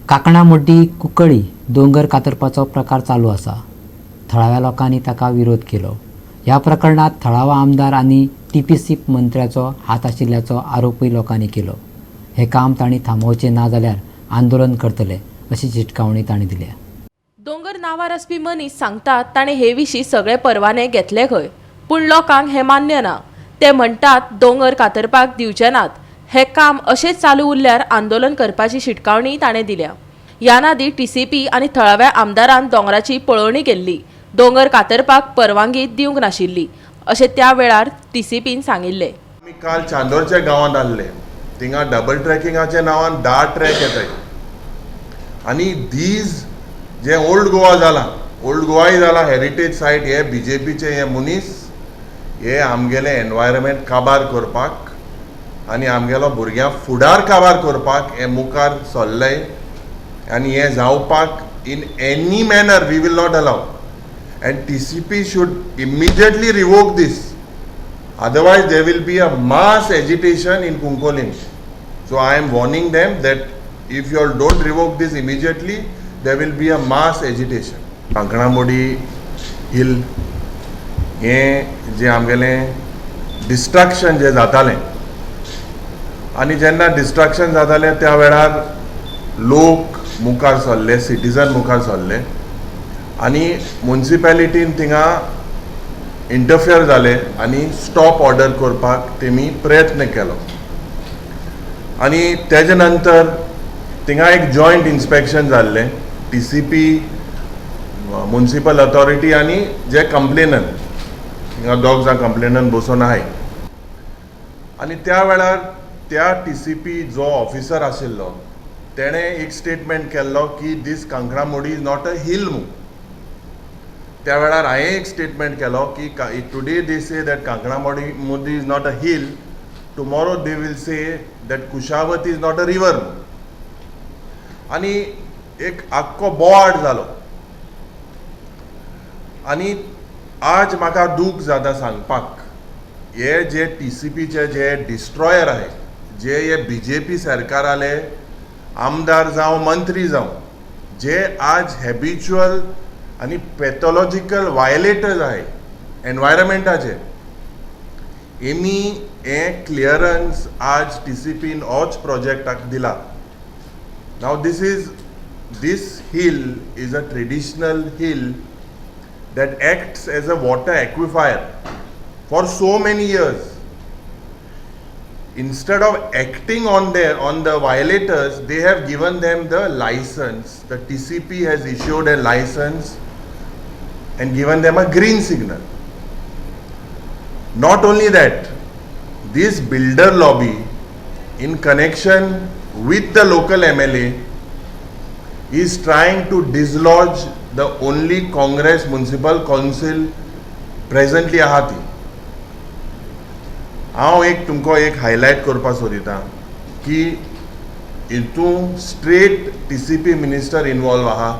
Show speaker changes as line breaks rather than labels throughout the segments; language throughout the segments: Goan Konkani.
कांकणामुड्डी कुंकळी दोंगर कातरपाचो प्रकार चालू आसा. थळाव्या लोकांनी ताका विरोध केलो. ह्या प्रकरणात थळावो आमदार आनी टीपीसी मंत्र्याचो हात आशिल्ल्याचो आरोपूय लोकांनी केलो. हें काम तांणी थांबोवचें ना जाल्यार आंदोलन करतले अशी शिटकावणी तांणी दिल्या.
दोंगर नांवार आसपी मनीस सांगतात ताणें हे विशीं सगळे परवाने घेतले खंय, पूण लोकांक हें मान्य ना. ते म्हणटात दोंगर कातरपाक दिवचे नात. हें काम अशेंच चालू उरल्यार आंदोलन करपाची शिटकावणी ताणें दिल्या. ह्यान आदीं टीसीपी आनी थळाव्या आमदारान दोंगराची पळोवणी केल्ली. दोंगर कातरपाक परवानगी दिवंक नाशिल्ली अशें त्या वेळार टीसीपीन सांगिल्लें.
आमी काल चांदोरच्या गांवांत आहले. थिंगा डबल ट्रॅकिंगाच्या नांवान 10 ट्रॅक येताय आनी these जे ओल्ड गोवा जाला, ओल्ड गोवाय जाला हेरिटेज सायट. हे बीजेपीचे हे मनीस हे आमगेले एनवायरमेंट काबार करपाक आनी आमगेलो भुरग्यां फुडार काबार करपाक हे मुखार सरले आनी हें जावपाक in any manner we will not allow and TCP should immediately revoke this, otherwise there will be a mass agitation in Cuncolim. So I am warning them that if you all don't revoke this immediately, there will be a mass agitation. Kankanamodi hill हें जें आमगेलें डिस्ट्रक्शन जें जातालें आनी जेन्ना डिस्ट्रक्शन जातालें त्या वेळार लोक मुखार सरले, सिटीजन मुखार सरले आनी मुन्सिपेलिटीन थिंगा इंटरफियर जाले आनी स्टॉप ऑर्डर करपाक तेमी प्रयत्न केलो. आनी तेजे नंतर थिंगा एक जॉयंट इन्स्पेक्शन जाल्लें, टीसीपी, मुन्सिपल ऑथॉरिटी आनी जे कंप्लेनंट. थिंगा दोग जाण कंप्लेनंट बसून आहाय आनी त्या वेळार त्या टीसीपी जो ऑफिसर आशिल्लो तेणें एक स्टेटमेंट केल्लो की this Kankanamodi is not a hill म्हूण. त्या वेळार हांवें एक स्टेटमेंट केलो की today they say that Kankanamodi Modi is not a hill, tomorrow they will say that Kushavati is not a river. आनी एक आख्खो बोवाळ जालो. आनी आज म्हाका दूख जाता सांगपाक, हे जे टीसीपीचे जे डिस्ट्रॉयर आहे, जे हे बीजेपी सरकाराले आमदार जावं, मंत्री जावं, जे आज हॅबिच्युअल आनी पॅथॉलॉजिकल वायलेटर्स आहे एनवायरमेंटाचे, हेमी हें क्लियरन्स आज टीसीपीन होच प्रोजेक्टाक दिला. Now this hill is a traditional hill that acts as a water aquifer for so many years. Instead of acting on the violators, they have given them the license. The TCP has issued a license and given them a green signal. Not only that, this builder lobby, in connection with the local MLA, is trying to dislodge the only Congress municipal council presently आहा ती. हांव एक तुमकां एक हायलायट करपाक सोदिता की हितून straight TCP minister involve आहा.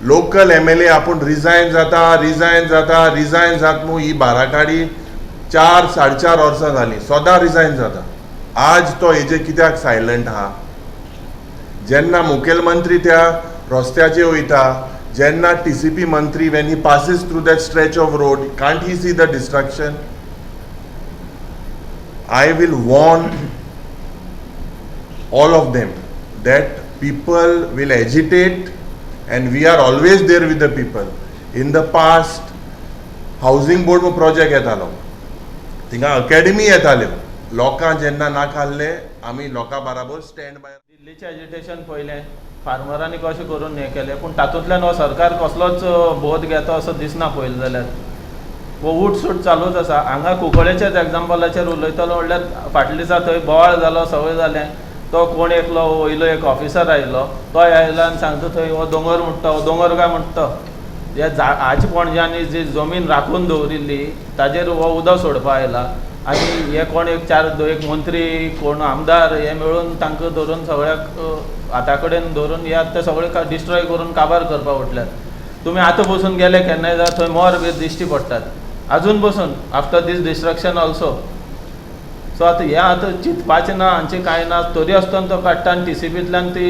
लोकल एमएलए आपूण रिजायन जाता, रिजायन जाता, रिजायन जात न्हू. ही बाराखाडी 4, 4.5 वर्सां जालीं सदां रिजायन जाता. आज तो हेजे कित्याक सायलंट आहा? जेन्ना मुखेलमंत्री त्या रस्त्याचेर वयता, जेन्ना टीसीपी मंत्री, when he passes through that stretch of road, can't he see the destruction? I will warn all of them that people will agitate and we are always there with the people. In the past, housing board project येतालो, थिंगा अकॅडमी येताल्यो. लोकांक जेन्ना नाका आहले, आमी लोकां बराबर स्टँड बाय.
दिल्लीचें एजिटेशन पळयलें, फार्मरांनी कशें करून हें केलें, पूण तातूंतल्यान हो सरकार कसलोच बोध घेता असो दिसना. पळयलें जाल्यार हो उठ सूट चालूच आसा. हांगा कुंकळेच्याच एग्जाम्पलाचेर उलयतलो म्हणल्यार फाटल्या दिसा थंय बोवाळ जालो, सगळें जालें. तो कोण एकलो वयलो एक ऑफिसर आयलो, तो आयलो आनी सांगता थंय हो दोंगर म्हणटा, हो दोंगर काय म्हणटा. ह्या हाज पणज्यांनी जी जमीन राखून दवरिल्ली ताजेर हो उदक सोडपा आयला. आनी हे कोण एक चार एक मंत्री, कोण आमदार हे मेळून तांकां धरून सगळ्याक हाता कडेन धरून हे आतां सगळे डिस्ट्रॉय करून काबार करपाक उठल्यात. तुमी आतां बसून गेले केन्नाय जाल्यार थंय मोर बी दिश्टी पडटात अजून बसून, आफ्टर दीस डिस्ट्रक्शन ऑल्सो. सो आतां हें आतां चिंतपाचें ना हांचें कांय ना, तरी आसतना तो काडटा. आनी टीसीपींतल्यान ती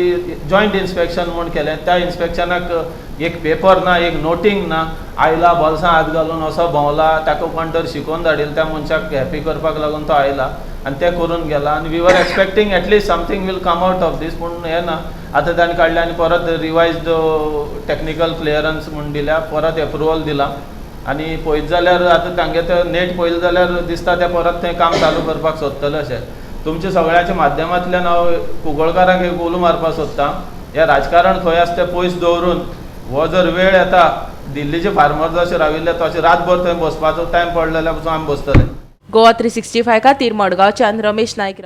जॉयंट इन्स्पेक्शन म्हूण केलें, त्या इन्स्पेक्शनाक एक पेपर ना, एक नोटींग ना. आयला बोल्सां हात घालून असो भोंवला, ताका कोण तर शिकोवन धाडिल्लो त्या मनशाक हॅपी करपाक लागून तो आयला आनी तें करून गेला. आनी we were expecting at least something will come out of this, पूण हें ना. आतां ताणें काडलें आनी परत रिवायज्ड टॅक्निकल क्लियरन्स म्हूण दिल्या, परत एप्रुवल दिला. आनी पळयत जाल्यार आतां तांगे ते नेट पळयलें जाल्यार दिसता ते परत तें काम चालू करपाक सोदतले अशें. तुमच्या सगळ्याच्या माध्यमांतल्यान हांव कुंकळकारांक एक उलो मारपाक सोदतां, हें राजकारण खंय आसा तें पयस दवरून हो जर वेळ येता, दिल्लीचे फार्मर जशे राविल्ले तशे रातभर थंय बसपाचो टायम पडलो जाल्यार पसून आमी बसतले.
गोवा 365 खातीर मडगांवच्यान रमेश नायक.